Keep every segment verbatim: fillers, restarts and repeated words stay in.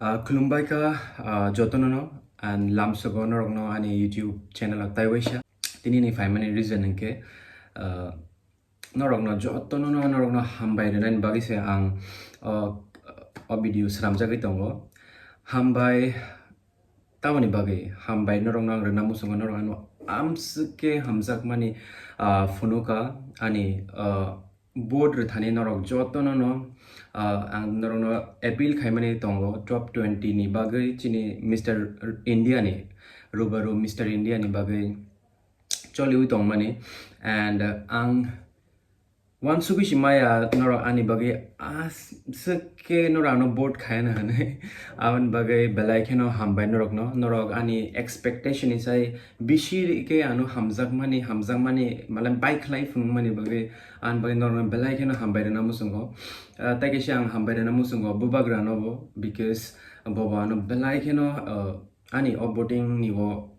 Ah, khulumbai kha, ah, jotono no, and lamsogo norokno ani YouTube channel o taiwaisa. Tini ni phaimani reason hwnkhe, ah, norokno jotono no norokno hambai rwnani bagwi se ang, ah, o video sramjagwi tongo. Hambai tamoni bagwi? Hambai norokno ang rwna muchungo, norok ano amswk khe hamjakmani, ah, phunuka ani, ah, vote rwthani norok jotono no, ah, ang norokno appeal khaimani tongo top twenty ni bagwi chini Mister India ni, rubaru Mister India ni bagwi choliwi tongmani, and, uh, ang wansugwi si maya norok ani bagwi aswk khe norok ano vote khayana hwnwi. Aboni bagwi belai kheno hambai norokno, norok ani expectation ni sai bisi khe ano hamjakmani, hamjakmani, mane bai khlai phunukmani bagwi, ani bagwi norokno belai kheno hambai rwna muchungo. Ah, tei kaisa ang hambai rwna muchungo bubagra no bo, because bo bo ano belai kheno, ah, ani o voting ni o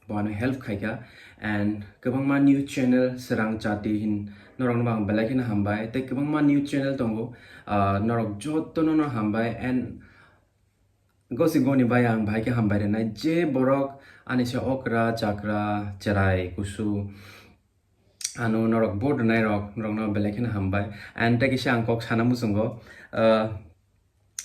bo ano help khaikha, and kwbangma news channel Swrang Chati hin norokno bo ang belai kheno hambai, tei kwbangma news channel tongo, ah, norok jotono no hambai, and gosi goni bai ang bahai khe hambai rwnai, je borok ani se okra chakra cherai kusu ano norok vote rwnai rok, norokno belai kheno hambai, and tei kisa ang kok sana muchungo, ah,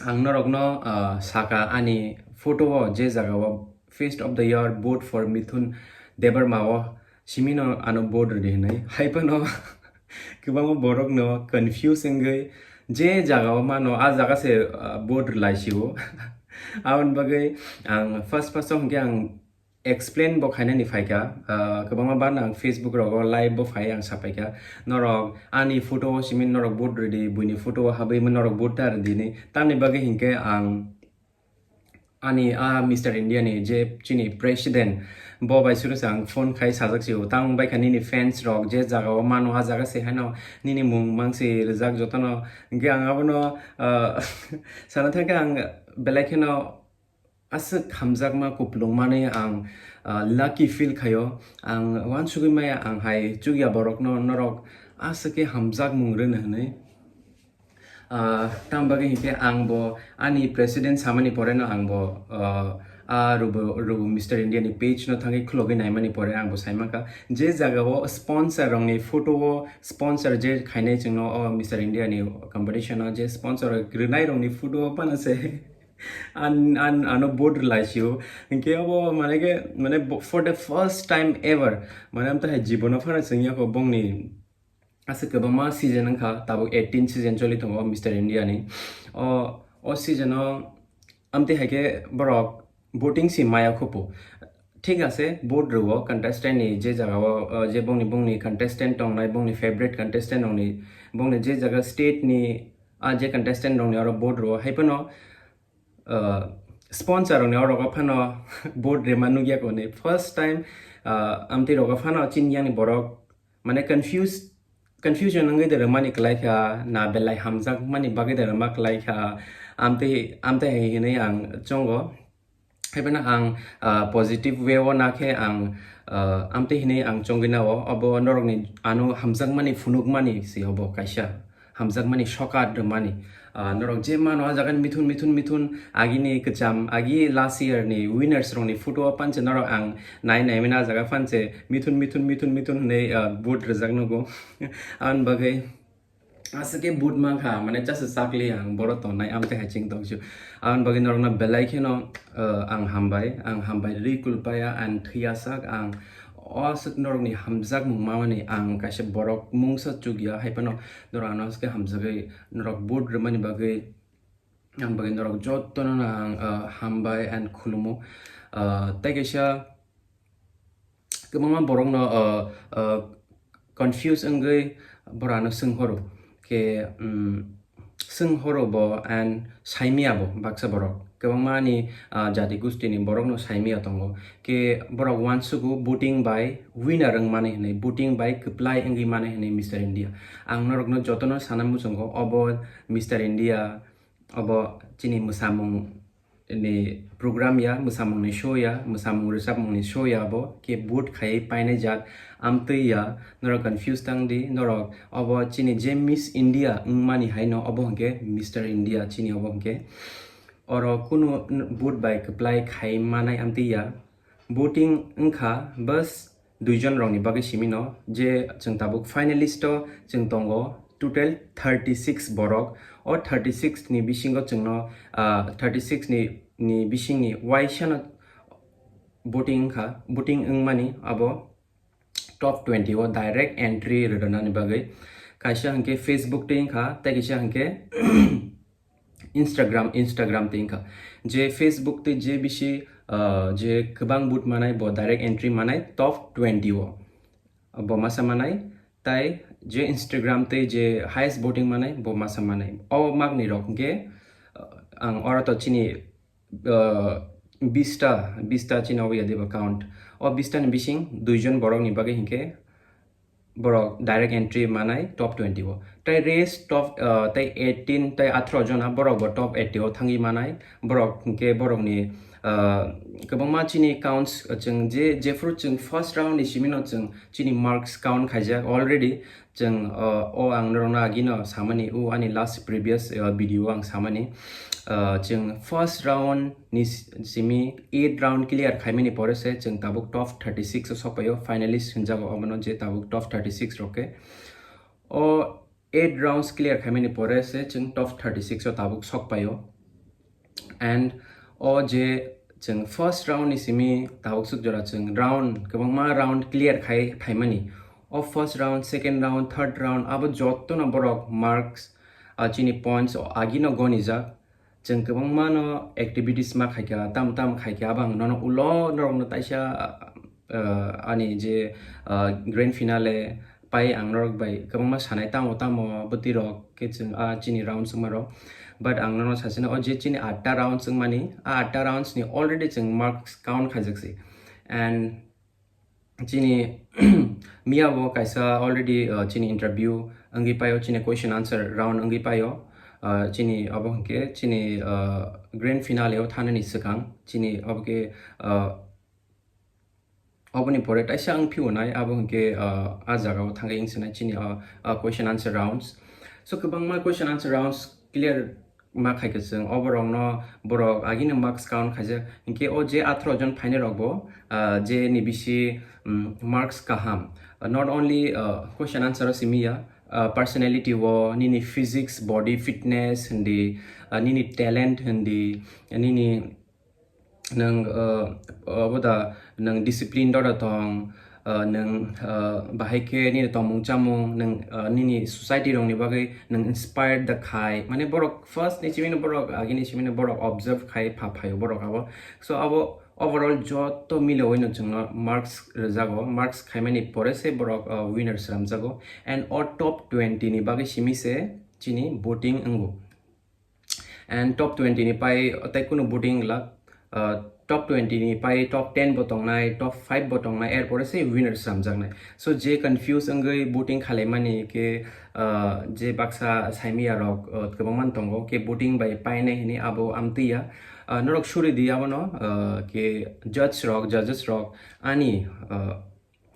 ang norokno, ah, saka ani photo o je jaga o Face of the Year vote for Mithun Debbarma o simi no ano vote rwdi hinwi. Hai phano kwbangma borok no confuse wngwi je jaga o mano, a jaga se, ah, vote rwlai sio. Aboni bagwi ang first first o hwnkhe ang explain bo khainani phaikha, ah, kwbangma barno ang Facebook rogo live bo phai ang sapaikha, norok ani photo o simi norok vote rwdi, buini photo o habwi norok vote ta rwdi ni. Tamni bagwi hinkhe ang ani a Mister India ni je chini president, bo bai suru se ang phone khai sajak sio, tang bai kha nini fans rok je jaga o mano, a jaga se haino nini mung mangsi rijak jotono. Hinkhe ang abono, ah, sana thangkhe ang belai kheno aswk hamjakma kupulung manwi ang, ah, lucky feel khaio. Ang wansugwi maya ang hai chukya borokno norok aswk khe hamjakmung rwno hwnwi. Ah, tamo bagwi hinkhe ang bo ani president samani poreno ang bo, ah, a rubo, rubo Mister India ni page no thangwi khulogwi naimani pore ang bo saimankha je jaga o sponsor rokni photo o sponsor je khainai chwngno o Mister India ni competition o je sponsor rok rwnai rokni photo o phano se. An, an, ano vote rwlai sio. Hinkhe abo mane khe, mane bo-, for the first time ever, mane amtwi hai jibono phano chwng yako bongni aswk kwbangma season wngkha, tabuk eighteen season choli tongo Mister India ni. O, o season o amtwi hai khe borok voting si maya khupu. Thik ase, vote rwo contestant ni je jaga o, o, je bongni, bongni contestant tongnai, bongni favorite contestant tongnai, bongni je jaga state ni, a je contestant rokni oro vote rwo, hai phano, ah, sponsor rokni oro phano vote rema nukya koni. First time, ah, amtwi rogo phano chini yani borok, mane confuse, confusion wngwi de remani kwlai kha, na belai hamjakmani bagwi de rema kwlai kha, amtwi, amtwi hai hinwi ang chongo. Hai phano ang, ah, positive way o na khe ang, ah, amtwi hinwi ang chongwi nao, obo norokni ano hamjakmani phunukmani se obo kaisa. Hamjakmani sokat rwmani. Ah, norok je mano, ah, jaga ni mithun, mithun, mithun, agini kwcham, agi last year ni winners rokni photo o panche norok ang nai nai mani, ah, jaga panche mithun, mithun, mithun, mithun hinwi, ah, vote rwjak nugo. Aboni bagwi aswk khe vote mankha, mane chasa chakli ang boro tongnai, amtwi hai ching tongsu. Aboni bagwi norokno belai kheno, ah, ang hambai, ang hambai rwi kulpaya, ang thwiyasak, ang o aswk norokni hamjakmung mamani ang kaisa borok mungsa chukya, hai phano norok ano aswk khe hamjagwi norok vote rwmani bagwi, ang bagwi norok jotono no ang, ah, hambai and khulumo. Ah, tei kaisa kwbangma borokno, ah, ah, confuse wngwi borano swnghoro khe, um, swnghoro bo and saimya bo baksa borok. Kwbangma ni, ah, jati gustini borokno saimya tongo. Khe borok wansugo voting bai winner wngmani hinwi, voting bai kwplai wngwi mani hinwi Mister India. Ang norokno jotono sana muchungo, obo Mister India, obo chini mwsamung ni program ya, mwsamung ni show ya, mwsamung rwchapmung ni show ya, abo khe vote khaiwi painai jak, amtwi ya, norok confuse tang di, norok obo chini je Miss India wngmani hai no, obo hwnkhe Mister India chini obo hwnkhe. Oro kunu n-, vote bai kwplai khai manai amtwi ya. Voting wngkha bas duijon rokni bagwi simino, je chwng tabuk finalist o chwng tongo total thirty six borok. O thirty six ni bisingo chwngno, ah, thirty six ni, ni bisingni waisano voting wngkha, voting wngmani abo top twenty o direct entry rwnani bagwi. Kaisa hwnkhe Facebook tei wngkha, tei kaisa hwnkhe Instagram, Instagram tei wngkha. Je Facebook tei je bisi, ah, je kwbang vote manai bo direct entry manai top twenty o. Bo masa manai, tai je Instagram tei je highest voting manai bo masa manai. O magni rok hwnkhe, ah, ang oro to chini, ah, bista, bista chini obo ya diba count. O bista ni bising duijon borok ni bagwi hwnkhe borok direct entry manai top twenty o. Tai rest top, ah, tai eighteen tai atharo jona borok bo top eighty o thangwi manai. Borok hwnkhe borokni, ah, kwbangma chini counts, ah, chwng je, jephru chwng first round ni simino chwng chini marks count khaijak already. Chwng, ah, o ang norokno agino samani, o ani last previous, ah, video o ang samani. Ah, chwng first round ni s-, simi eight round clear khaimani pore se chwng tabuk top thirty six o sokpaio, finalist hwnjago obono je tabuk top thirty six rok khe. O eight rounds clear khaimani pore se chwng top thirty six o tabuk sokpaio. And o je chwng first round ni simi tabuk suk jora chwng round, kwbangma round clear khai phaimani. O first round, second round, third round abo jotono borok marks, ah, chini points o agino gonijak. Chwng kwbangma no activities ma khaikha, tam tam khaikha, abo ang nono ulo norokno taisa, ah, ani je, ah, grand finale pai ang norok bai kwbangma sanai tamo tamo bwtwi rok khe chwng a chini round swngma rok. But ang nono sasino o je chini atta round swngmani, a atta rounds ni already chwng marks count khaijak si. And chini miya bo kaisa already, uh, chini interview wngwi paio, chini question answer round wngwi paio. Uh, chini abo hwnkhe chini, uh, grand finale o thanani swkang chini abo khe, uh, oboni pore taisa wng phiyonai abo hwnkhe, uh, a jaga o thangwi wngsinai chini, uh, uh, question answer rounds. So kwbangma question answer rounds clear ma khaikhe chwng oborokno borok agini marks count khaijak, hinkhe o je atharo jon phainai rokbo, ah, je ni bisi, mm, marks kaham. Ah, not only, ah, question answer o simi ya, ah, personality o, nini physics, body fitness hindi, ah, nini talent hindi, nini nwng, ah, obo da nwng discipline dora tong, ah, nwng, ah, bahai khe nini tongmung chamung, nwng, ah, nini society rokni bagwi nwng inspired da khai, mane borok first ni simi no borok, agini simi no borok observe khai pha phaio borok abo. So abo overall joto milewi no chwngno marks rwjago, marks khaimani pore se borok, ah, winner slamjago. And o top twenty ni bagwi simi se chini voting wngo. And top twenty ni pai tai kunu voting glak, uh, top twenty ni pai top ten bo tongnai, top five bo tongnai, er pore se winner slamjaknai. So je confuse wngwi voting khalaimani khe, uh, je baksa saimiya rok, uh, kwbangma tongo khe voting bai painai hini abo amtwi ya. Uh, norok suri di abono, uh, khe judge rok, judges rok ani, uh,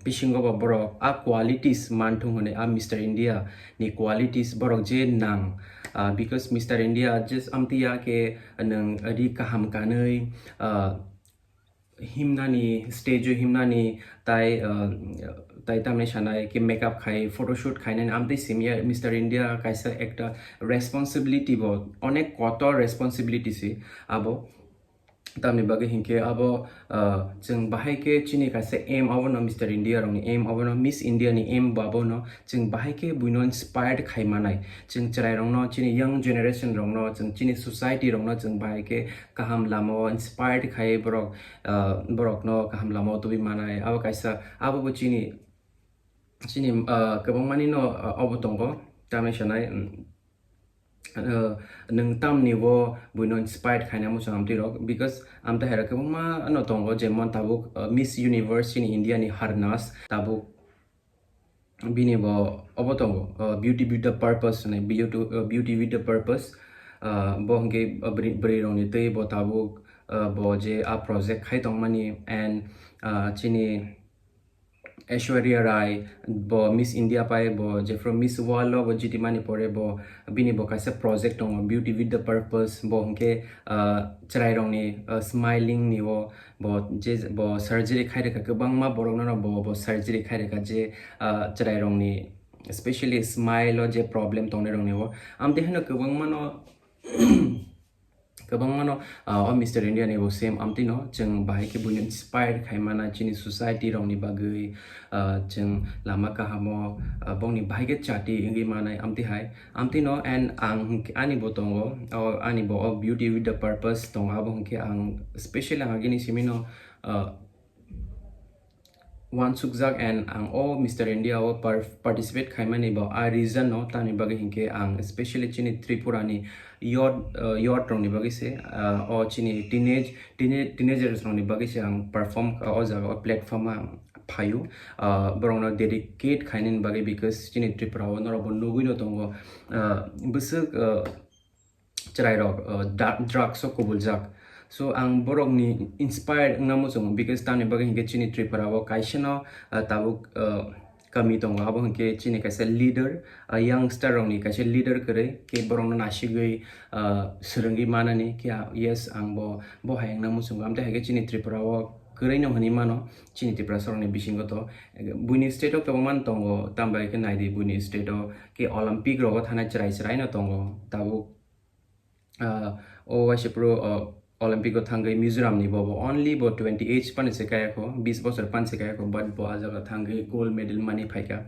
bisingo bo borok a qualities manthung hwnwi, a Mister India ni qualities borok je nang, ah, because Mister India just amtwi ya khe nwng ri kaham kanwi, ah, himnani, stage o himnani, tai, ah, tai tamni sanai khe makeup khai, photoshoot khainani amtwi simi ya. Mister India kaisa ekta responsibility bo, onek kotor responsibility si abo. Tamni bagwi hinkhe abo, ah, chwng bahai khe chini kaisa aim abono Mister India rokni aim abono, Miss India ni aim bo abono, chwng bahai khe buino inspired khai manai. Chwng chwrai rokno, chini young generation rokno, chwng chini society rokno chwng bahai khe kaham lama o inspired khai borok, ah, borokno kaham lama o tubui manai. Abo kaisa, abo bo chini, chini, ah, kwbangmani no, ah, obo tongo, tamni sanai, um, uh, nwng tamni bo buino inspired khaina muchung amtwi rok, because amtwi hai rok kwbangma no tongo, jemon tabuk, uh, Miss Universe chini India ni Harnas, tabuk bini bo obo tongo, uh, Beauty with the Purpose hwnwi, Beauty, uh, Beauty with the Purpose, uh, bo hwnkhe, uh, bwrwi, bwrwi rokni twi bo tabuk, uh, bo je a project khai tongmani, and, uh, chini Aishwarya Rai, bo Miss India pai, bo jephru Miss World o bo jitimani pore bo bini bo kaisa project tongo, Beauty with the Purpose, bo hwnkhe, ah, chwrairokni, ah, smiling ni o bo je bo surgery khai rwkha, kwbangma borokno bo, bo surgery khai rwkha je, ah, chwrairokni, especially smile o je problem tongnai rokni o. Amtwi hino kwbangmano kwbangmano, ah, o Mister India ni bo same amtwino chwng bahai khe buino inspire khai mana chini society rokni bagwi, ah, chwng lama kahamo, ah, bongni bahai khe chati wngwi manai amtwi hai. Amtwino and ang hwnkhe ani bo tongo, o ani bo o Beauty with the Purpose tongo, abo hwnkhe ang specially ang agini simino, ah, uansukjak and ang o Mister India o par-, participate khaimani bo a reason no, tamni bagwi hinkhe ang specially chini Tripura ni youth, uh, youth rokni bagwi se, uh, o chini teenage, teenage, teenagers rokni bagwi se ang perform, uh, o jaga o platform o ang phaio, uh, borokno dedicate khainani bagwi, because chini Tripura o norok bo nugwi no tongo, uh, bwswk, uh, chwrairok, uh, da-, drugs o kubuljak. So ang borokni inspired wngna muchungo, because tamni bagwi hinkhe chini Tripura o kaisa no, uh, tabuk, uh, kami tongo, abo hinkhe chini kaisa leader, uh, youngster rokni kaisa leader kwrwi khe borokno nasigwi, uh, swrwngwi manani khe, ah, yes, ang bo, bo hai wngna muchungo. Amtwi hai khe chini Tripura o kwrwi no hwnwi mano, chini Tiprasa rokni bisingo to buini state o kwbangma tongo, tambai khe naidi buini state o khe Olympic rogo thanai chwrai chwrai no tongo tabuk. Ah, o waisa pro, ah, Olympic o thangwi Mizoram ni bo, bo only bo twenty age pani se kaya kho, bis bosor pani se kaya kho, but bo a jaga thangwi gold medal mani phaikha.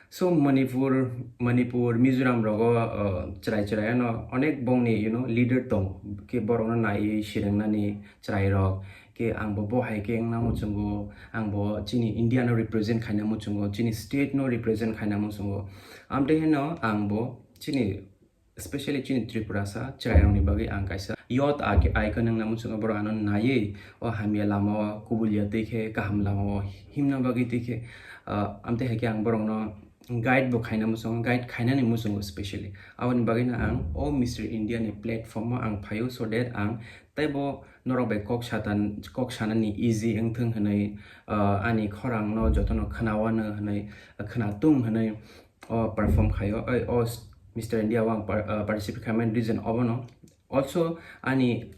So Manipur, Manipur, Mizoram rogo, ah, chwrai chwrai ano onek bongni, you know, leader tong khe borokno naiwi siringnani chwrai rok khe ang bo, bo hai khe wngna muchungo, ang bo chini India no represent khaina muchungo, chini state no represent khaina muchungo. Amtwi hino ang bo chini, especially chini Tripurasa chwrairokni bagwi ang kaisa youth icon wngna muchungo, borok ano naiwi o hamya lama o kubulya twi khe kaham lama o himna bagwi twi khe, ah, amtwi hai khe ang borokno guide bo khaina muchungo, guide khainani muchungo specially. Aboni bagwino ang o Mister India ni platform o ang phaio, so that ang teibo norok bai kok satan, kok sanani easy wngthung hwnwi, ah, ani khorangno jotono khwnawano hwnwi, khwnatung hwnwi o perform khaio, oi, o s-, Mister India o ang par-, ah, participate khaimani reason obono. Also, ani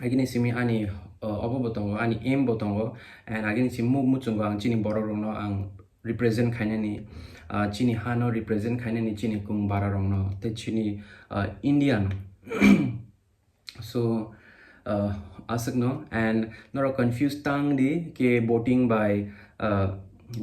agini simi ani, ah, obo bo tongo, ani aim bo tongo, and agini simi mu-, muchungo ang chini borok rokno ang represent khainani, ah, chini hano represent khainani, chini kung bara rokno, tei chini, ah, India no. So, uh, aswkno, and norok confuse tang di khe voting bai, uh,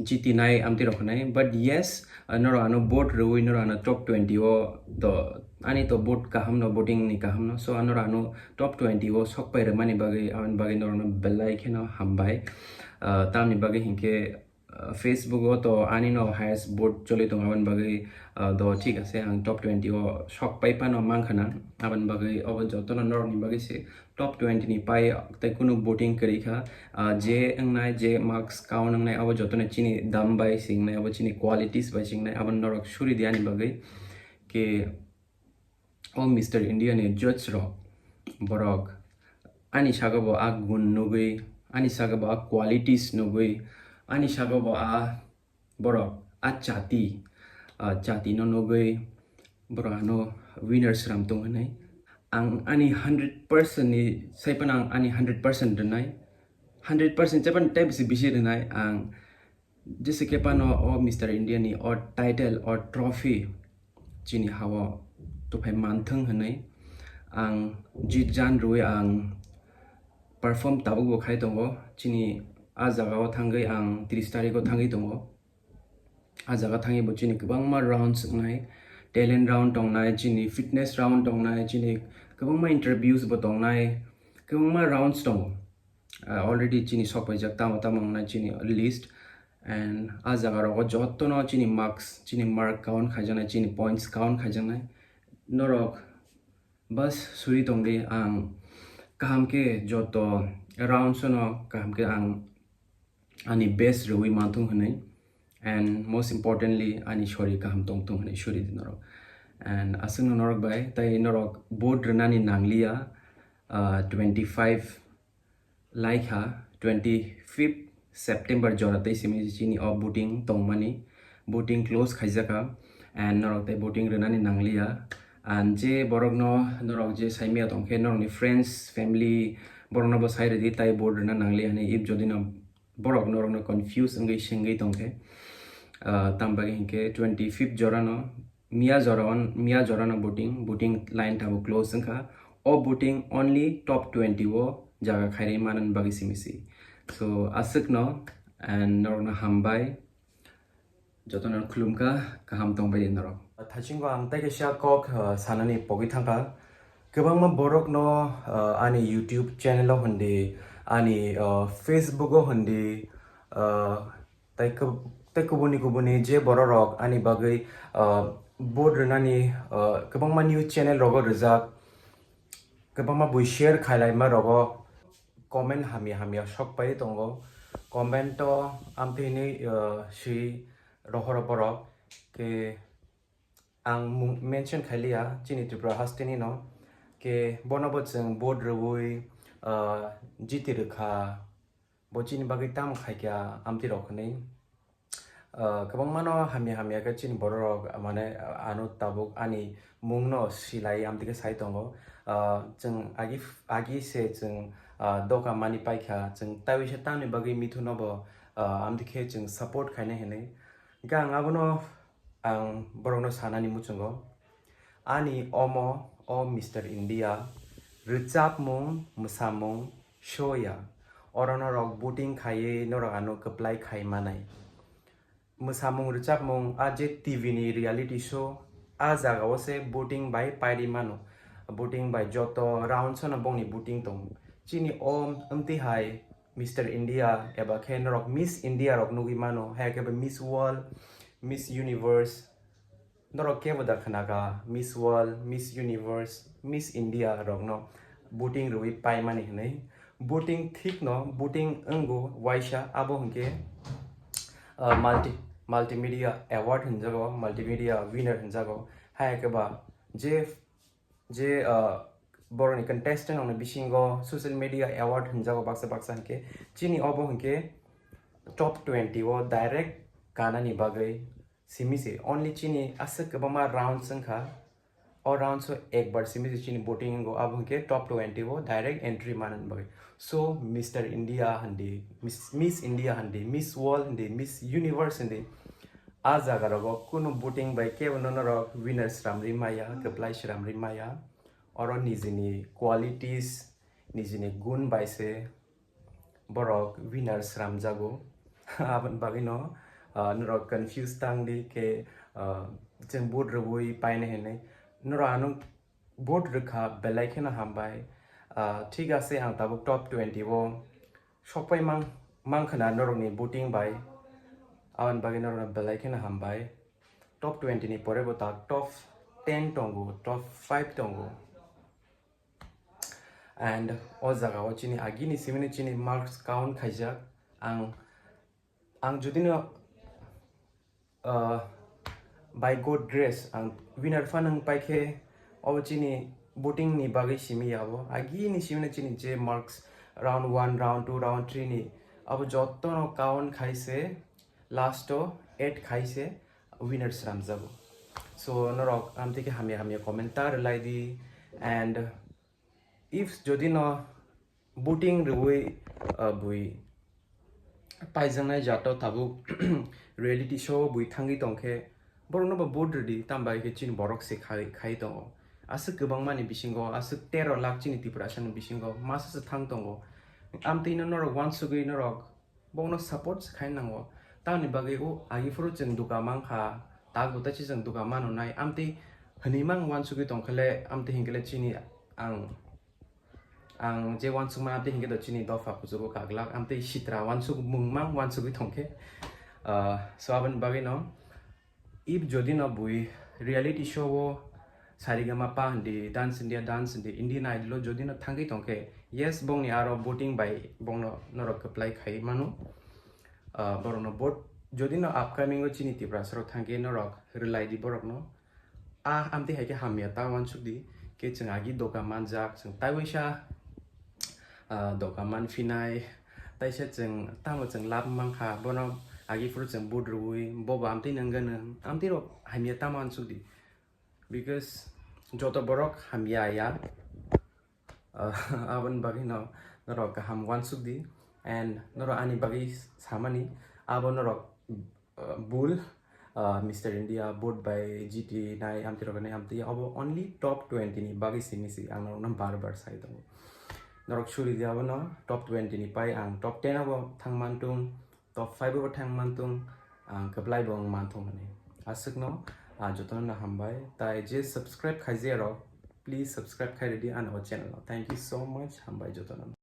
jitinai amtwi rok hwnwi, but yes, uh, norok ano vote rwui norok ano top twenty o to, ani to vote kaham no, voting ni kaham no, so norok ano top twenty o sok pai rwmani bagwi, aboni bagwi norok no belai kheno hambai, uh, tamni bagwi hinkhe, uh, Facebook o to ani no highest vote choli tongo, aboni bagwi, uh, do thik ase, ang top twenty o sok pai phano mankha na, aboni bagwi obo jotono norokni bagwi se top twenty ni pai tei kunu voting kwrwi kha, uh, je wngnai, je marks count wngnai, abo jotono chini dam bai se wngnai, abo chini qualities bai se wngnai, abo norok suri di ani bagwi khe. O Mister India ni judge rok, borok ani sago bo a gun nugwi, ani sago bo a qualities nugwi, ani sago bo a borok a chati, a chati no nugwi borok ano winner sram tong hwnwi. Ang ani hundred percent ni sai phano ang ani hundred percent rwnai, hundred percent sai phano tei bisi bisi rwnai ang. Jese khe phano o Mister India ni o title, o trophy chini ha-o tuphai manthung hwnwi ang jit jan rwui ang perform tabuk bo khai tongo. Chini a jaga o thangwi ang tris tarik o thangwi tongo. A jaga thangwi bo chini kwbangma rounds wngnai, talent round tongnai, chini fitness round tongnai, chini kwbangma interviews bo tongnai, kwbangma rounds tongo. Ah, already chini sok paijak tamo tamo wngnai chini list, and a jaga rogo jotono chini marks, chini mark count khaijaknai, chini points count khaijaknai. Norok bas suri tongdi, ang kaham khe joto rounds no kaham khe ang ani best rwui manthung hwnwi, and most importantly ani sori kaham tongthung hwnwi suri di norok. And aswkno norok bai tai norok vote rwnani nangliya, ah, twenty five laikha, twenty fifth September jora tei simi chini o voting tongmani, voting close khaijaka, and norok tei voting rwnani nangliya. And je borokno norok je saimaya tongkhe, norokni friends, family, borokno bo sai rwdi, tai vote rwna nangliya hinwi, if jodi no borok norokno confuse wngwi sengwi tongkhe, ah, tamo bagwi hinkhe twenty fifth jorano, miya jora on, miya jorano voting, voting line tabuk close wngkha. O voting only top twenty o jaga khairwi manani bagwi simi si. So, aswkno, and norokno hambai, jotono khulumkha, kaham tongbai norok. Thaisingo ang tei kaisa kok, ah, sanani pogwi thangkha. Kwbangma borokno, ah, ani YouTube channel o hindi, ani, ah, Facebook o hindi, ah, tei kub-, tei kubuni kubuni je bororok ani bagwi, ah, vote rwnani, ah, kwbangma news channel rogo rwjak, kwbangma bui share khailaima rogo comment hamya hamya sok pai tongo. Comment o amtwi hinwi, ah, si rohoro borok ke ang mung mention khailiya chini Tripura hasteni no, ke bono bo chwng vote rwui, ah, jiti rwkha, bo chini bagwi tamo khaikha amtwi rok hinwi. Ah, kwbangmano hamya hamya khe chini bororok, mane, ano tabuk ani mungno silai amtwi khe sai tongo. Ah, chwng agi, agi se chwng, ah, doka mani paikha, chwng taiwi se tamni bagwi mithuno bo, ah, amtwi khe chwng support khaina hinwi. Hwnkhe ang abono ang borokno sanani muchungo, ani omo o Mister India rwchapmung, mwsamung show ya, oro norok voting khaiwi norok ano kwplai khai manai. Mwsamung rwchapmung a je T V ni reality show, a jagao se voting bai pairi mano, voting bai joto rounds no bongni voting tongo. Chini o wngtwi hai Mister India eba khe norok Miss India rok nugwi mano, hai khe bo Miss World, Miss Universe, norok kebo da khna kha Miss World, Miss Universe, Miss India rokno voting rwui paimani hinwi. Voting thik no voting wngo waisa, abo hwnkhe, ah, multi, multimedia award hinjago, multimedia winner hinjago. Hai khe ba je je, ah, borokni contestant rokni bisingo social media award hinjago baksa baksa hinkhe, chini obo hinkhe top twenty o direct kanani bagwi simi se only chini aswk kwbangma rounds wngkha. O rounds o ekbar simi se chini voting wngo, abo hinkhe top twenty o direct entry manani bagwi. So Mister India hindi, Miss, Miss India hindi, Miss World hindi, Miss Universe hindi, a jaga rogo kunu voting bai kebo no norok winner sramri maya, kwplai sramri maya. Oro nijini qualities, nijini gun bai se borok winner sramjago. Aboni bagwi no, ah, norok confuse tang di khe, ah, chwng vote rwui paina hinwi. Norok ano vote rwkha belai kheno hambai. Ah, thik ase, ang tabuk top twenty o sokpai mang, mang khna norokni voting bai. Aboni bagwi norokno belai kheno hambai. Top twenty ni pore bo tak top ten tongo, top five tongo. And o jaga o chini agini simini chini marks count khaijak. Ang, ang judino, uh, by God grace ang winner phano wng paikhe, o chini voting ni bagwi simi yabo. Agini simini chini je marks round one, round two, round three ni abo jotono count khaise last o add khaise winner sramjago. So norok amtwi khe hamya hamya comment ta rwlai di, and if jodi no voting rwui, uh, bui paijaknai jato tabuk reality show bui thangwi tongkhe, borokno bo vote rwdi, tambai khe chini borok se khai, khai tongo. Aswk kwbangmani bisingo, aswk tero lakh chini Tiprasani bisingo masa se thang tongo. Amtwino norok uansugwi norok bongno support se khai nango. Tamni bagwi o agi phuru chwng duka mankha, tak buta se chwng duka manonai. Amtwi hwnwi mang uansugwi tongkhale, amtwi hinkhe le chini ang, ang je uansukma amtwi hinkhe do chini dopha kuchugo kaglak, amtwi sitra uansukmung mang uansugwi tongkhe. Ah, so aboni bagwi no if jodi no bui reality show o Saregama Pa hindi, Dance India Dance hindi, Indian Idol o jodi no thangwi tongkhe, yes, bongni aro voting bai bongno norok kwplai khai mano. Ah, borokno vote, jodi no upcoming o chini Tiprasa rok thangkhe norok rwlai di borokno. Ah, amtwi hai khe hamya ta uansuk di, khe chwng agi doka manjak, chwng tai waisa, ah, doka manphinai, Taisa chwng tamo chwng lab mankha, bono agi phuru chwng vote rwui, bobo amtwi nangano, amtwi rok hamya tamo ansukdi. Because joto borok hamya ya, ah, aboni bagwi no norok kaham wansukdi, and norok ani bagwi samani abo norok, ah, bul, ah, Mister India vote by G T nai amtwi rok nai amtwi, abo only top twenty ni bagwi simi si ang norokno bar bar sai tongo. Norok suri di abono top twenty ni pai ang top ten abo thang mantung, top five abo thang mantung, ang kwplai bo wng mantung hwnwi. Aswkno, ah, jotono no hambai. Tai je subscribe khaijaya rok, please subscribe khai rwdi ani o channel no. Thank you so much, hambai jotono.